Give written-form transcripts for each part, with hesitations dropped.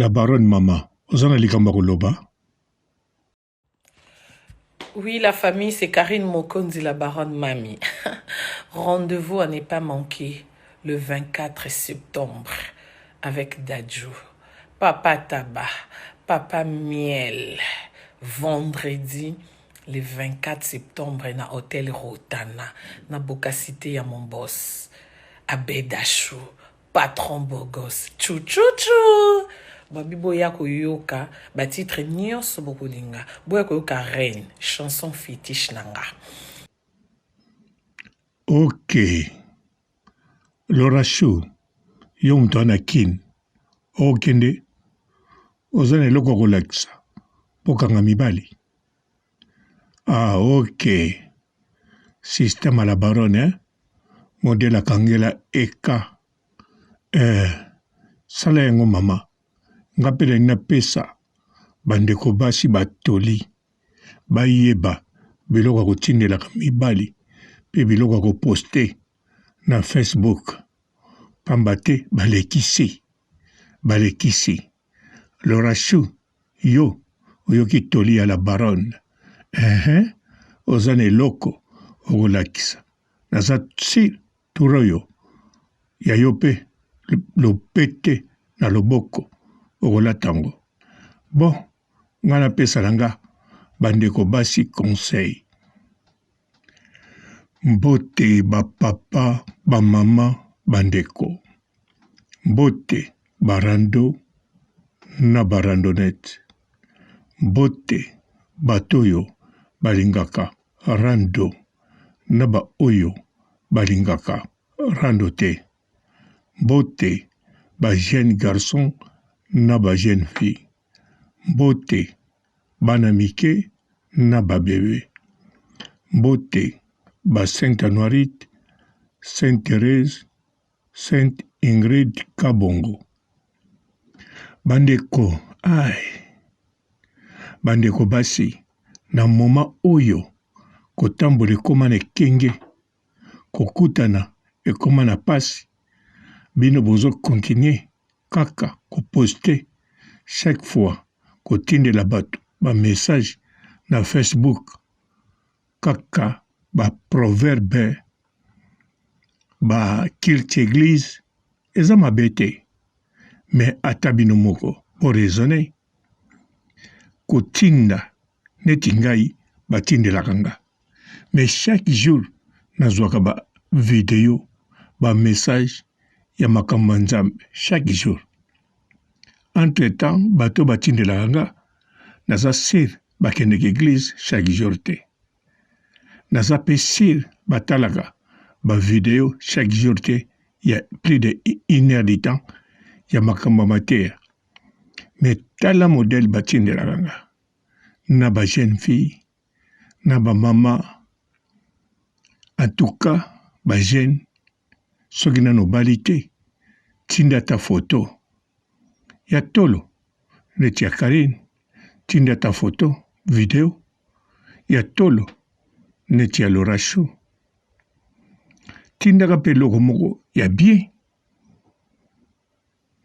La baronne mama, oza na likambo ya koloba? Oui, la famille, c'est Karine Mokonzi, la baronne Mami. Rendez-vous à ne pas manquer le 24 septembre avec Dadju. Papa Tabac, Papa Miel. Vendredi, le 24 septembre, na Hôtel Rotana, na Boka Cité ya mon boss, Abedachou, patron bogos. Chou chou chou! Babi boya koyoka ba titre nyonso bokolinga. Boya koyoka Reine, chanson fétiche na nga. Ok. Laura Chou, yo moto wana kin okende oza na eloko ya kolakisa bokanga mibali ah ok système à la baronne hein? Modèle akangela eka eh sala yango mama nga pe nalingi napesa bandeko basi batoli bayeba biloko ya kotindelaka mibali pe biloko ya koposte na Facebook pamba te balekisi balekisi Laura Chou yo oyoki toli ya la baronne eeh oza na eloko okolakisa naza sur tour oyo ya yo pe lopete na loboko okolata yango bon nga napesa na nga bandeko basi conseil mbote ba papa ba mama bandeko mbote ba rando na ba randonnette mbote bato oyo balingaka rando na ba oyo balingaka rando te mbote ba jeune garçon na ba jeune fille mbote bana mike na ba bebe mbote ba sainte anuarite sainte therese sainte ingrid kabongo bandeko ai bandeko basi na moma oyo kotambola ekoma na ekenge kokutana ekoma na pasi bino bozo continuer kaka ko poster chaque fois kotindela bato ba message na Facebook kaka ba proverbe ba culte eglise eza mabe te mais ata bino moko bo raisonner kotinda neti ngai batindelaka nga mais chaque jour nazwaka ba video ba message ya makambo ya Nzambe chaque jour. Entre temps bato batindelaka nga naza sur bakendeke eglise chaque jour te. Naza pe sur batalaka ba video chaque jour te ya plus de une heure du temps ya makambo ya mateya. Mais tala modèle batindelaka nga na ba jeune fille na ba mama en tout cas ba jeune soki nanu obali te tinda ata photo ya tolo neti ya Carine tinda ata photo video ya tolo neti ya Laura Chou tindaka pe eloko moko ya bien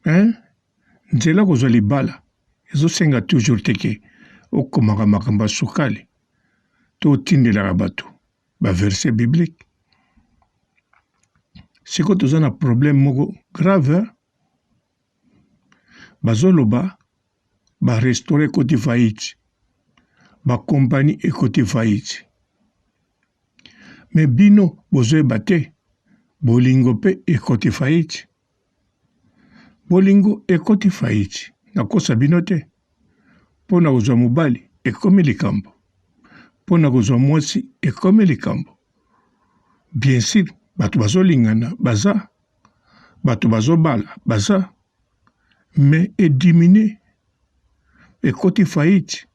hein nzela kozwa libala ezosenga toujours te ke okomaka makambo ya sukali to otindelaka bato ba verset biblique sikoyo toza na problème moko grave bazoloba ba restaurant ekoti faillite ba compagnie ekoti faillite me bino bozoyeba te bolingo mpe ekoti faillite Bolingo ekoti faillite, nakosa bino te. Mpo na kozwa mobali ekomi likambo, mpo na kozwa mwasi ekomi likambo. Bien sur bato bazolingana baza, bato bazobala baza, mais e diminuer, ekoti faillite.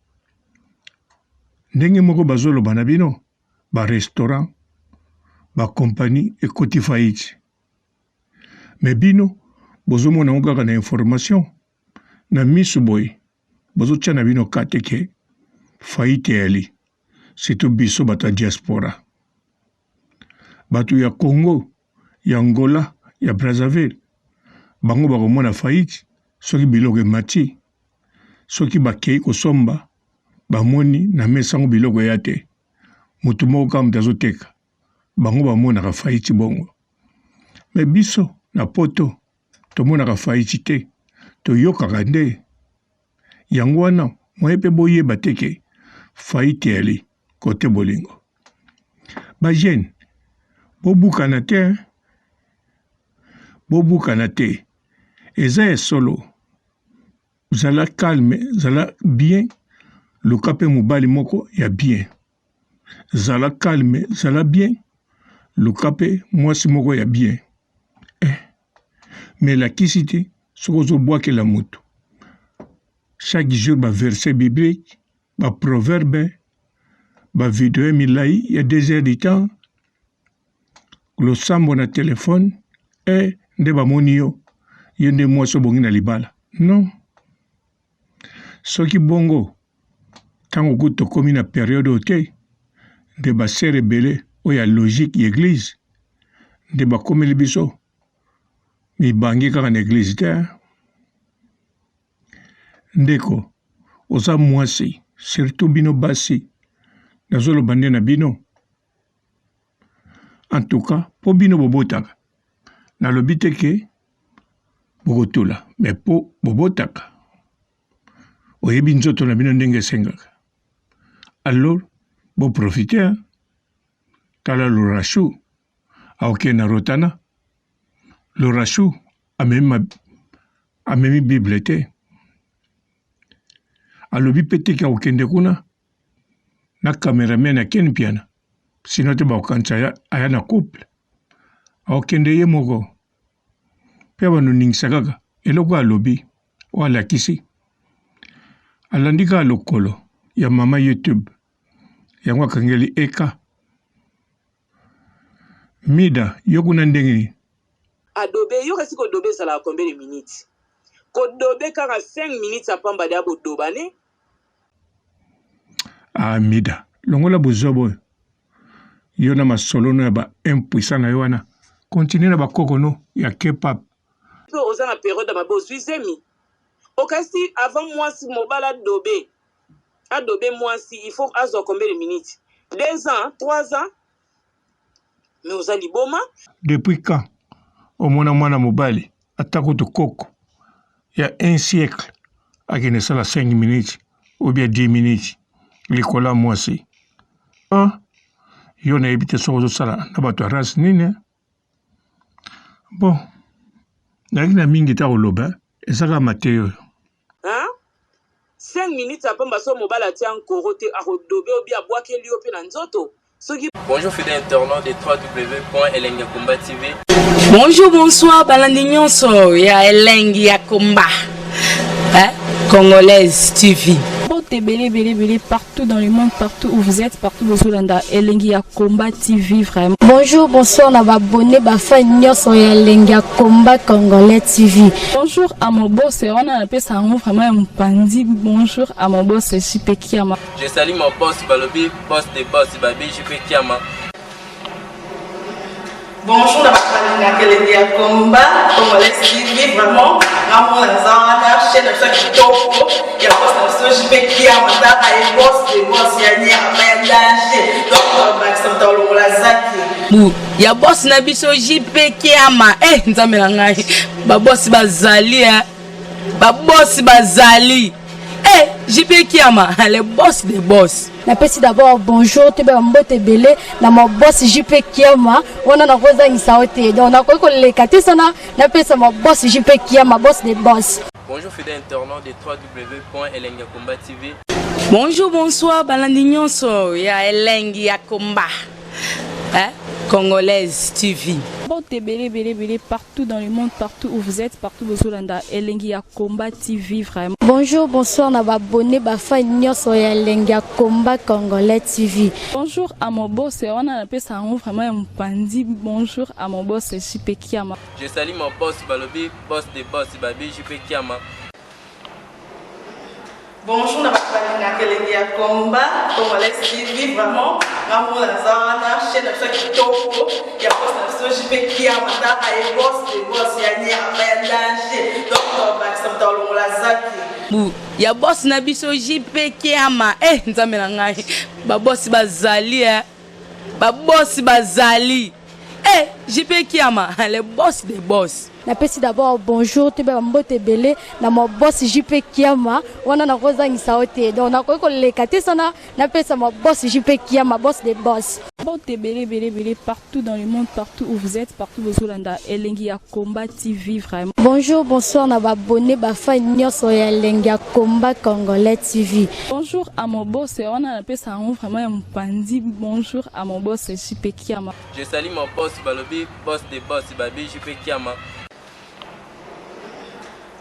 Ndenge moko bazoloba na bino, ba restaurant, ba compagnie ekoti faillite. Mais bino bozomona yango kaka na information na misu boye bozotia na bino ka te ke faillite eyali surtout biso bato ya diaspora bato ya Congo ya Angola ya Brazzaville bango bakomona faillite. Soki biloko emati, soki bakei kosomba, bamoni na mesa yango biloko eya te. Moto moko kaka moto azoteka. Bango bamonaka faillite bongo. Mais biso na poto tomonaka faillite te, toyokaka nde. Yango wana moyen pe boyeba te ke faillite eyali cote bolingo. Ba jeunes bobukana te hein. Bobukana te. Eza ya solo. Zala calme, zala bien, luka pe mobali moko ya bien. Zala calme, zala bien, luka pe mwasi moko ya bien. Eh, mais elakisi te soki ozobwakela moto chaque jour ba verset biblique, ba proverbe, ba video ya milayi ya 2 heures du temps, losambo na telefone eh nde bamoni yo yo nde mwasi obongi na libala non soki bongo ntango kutu tokomi na periode oyo te nde basere ebele oyo ya logique ya eglise nde bakomeli biso mibange kaka na eglise te ndeko oza mwasi surtout bino basi nazoloba nde na bino En tout cas po bino bobotaka nalobi te ke bokotula mais po bobotaka oyebi nzoto na bino ndenge esengaka alors bo profite hein? Tala Lorachou aokende na Rotana Lorachou amemi, amemi bible te alobi pe te ke akokende kuna na cameraman ya Ken Mpiana sinon te bakokanisa aya na couple akokende ye moko mpe abanoningisa kaka eloko alobi oyo alakisi alandi kaka lokolo ya mama YouTube yango akangeli eka Mida yo kuna ndenge nini? Adobe yo kasi kodobe ezalaka combien de minutes? Kodobe kaka 5 minutes ya pamba deya bodobane. Ah Mida, longola buzoba oyo. Yo na masolo no ya ba impuissant na yo wana. Continue na ba koko no ya K-pop. Pe oza na periode ya mabe ozui zemi. Okasi avant mwasi mobali adobe adobe mwasi il faut azwa combien de minutes? 2 ans, 3 ans? Mais oza liboma. Depuis quand omona mwana mobali ata kutu koko ya un siècle akende sala 5 minutes ou bien 10 minutes likolo ya mwasi ah yo nayebi te soki ozosala na bato ya race nini bon nayaki na mingi ta koloba eza kaka mateyo oyo Hein? 5 minutes ya pamba soki mobali atia nkoro te akodobe obi abwakeli yo pe na nzoto soki Bonjour fidèle internaute de www.elengiyakomba.tv. Bonjour, bonsoir, balandi nyonso ya elengi ya komba. Hein? Congolaise TV. Mbote ebele ebele ebele partout dans le monde partout où vous êtes partout bozolanda elengi ya combat TV vraiment. Bonjour bonsoir na ba abonné ba fan nyonso ya elengi ya combat congolais TV. Bonjour à mon boss wana napesa yango vraiment ya mopanzi bonjour à mon boss JP Kiama. Je salue mon boss balobi boss de boss babi JP Kiama. Bonjour na bato balingaka elengi ya combat congolais TV vraiment ngamona naza wana chaîne na biso ya kitoko ya boss na biso JP Kiama tala ye boss de boss ya nyama ya danger donc bakisa moto alongola zaki bu ya boss na biso JP Kiama eh nzambe na ngai ba boss bazali eh ba boss bazali eh JP Kiama le boss de boss Napesi d'abord bonjour toyeba ba mbote ebele na ma boss JP Kiama wana nakozangisa yo te donc nakoki koleka te sana napesa ma boss JP Kiama boss de boss. Bonjour fidèle internaute de www.elengiyakomba.tv. Bonjour bonsoir balandi nyonso ya elengi ya combat hein? Congolaise TV. Mbote ebele ebele ebele partout dans le monde partout où vous êtes partout bozolanda elengi ya combat TV vraiment. Bonjour bonsoir na ba abonné ba fan nyonso ya elengi ya combat congolais TV. Bonjour à mon boss wana napesa yango vraiment ya mopanzi bonjour à mon boss JP Kiama. Je salue mon boss balobi boss de boss babi JP Kiama. Bonjour na bato balingaka elengi ya combat congolais TV vraiment ngamona naza wana chaîne na biso ya kitoko ya boss na biso JP Kiama tala ye boss de boss ya nyama ya danger donc bakisa moto. Bu ya boss na biso JP Kiama eh nzambe na ngai ba boss bazali eh ba boss bazali eh JP Kiama le boss des boss. Napesi d'abord bonjour toyeba ba mbote ebele na ma boss JP Kiama wana nakozangisa yo te donc nakoki koleka te sana napesa ma boss JP Kiama boss des boss. Mbote ebele ebele ebele partout dans le monde partout où vous êtes partout bozolanda elengi ya combat TV vraiment. Bonjour bonsoir na ba abonnes ba fan nyonso ya elengi ya combat congolais TV. Bonjour à mon boss wana napesa yango vraiment ya mopanzi bonjour à mon boss JP Kiama. Je salue mon boss balobi boss de boss babi JP Kiama.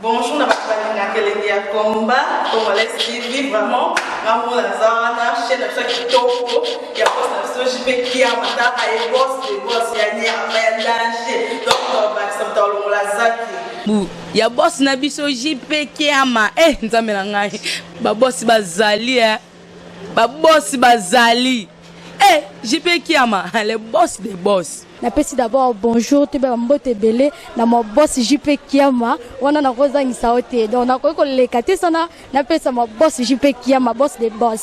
Bonjour na bato balingaka elengi ya combat congolais TV vraiment nga mona naza wana chaîne na biso ya kitoko ya boss na biso JP Kiama taka ye boss de boss ya nyama ya danger donc tobakisa moto alongola zaki Bu ya boss na biso JP Kiama eh nzambe na ngai ba boss bazali eh ba boss bazali eh JP Kiama le boss des boss. Napesi d'abord bonjour toyeba ba mbote ebele na ma boss JP Kiama wana nakozangisa yo te donc nakoki koleka te sana napesa ma boss JP Kiama boss des boss.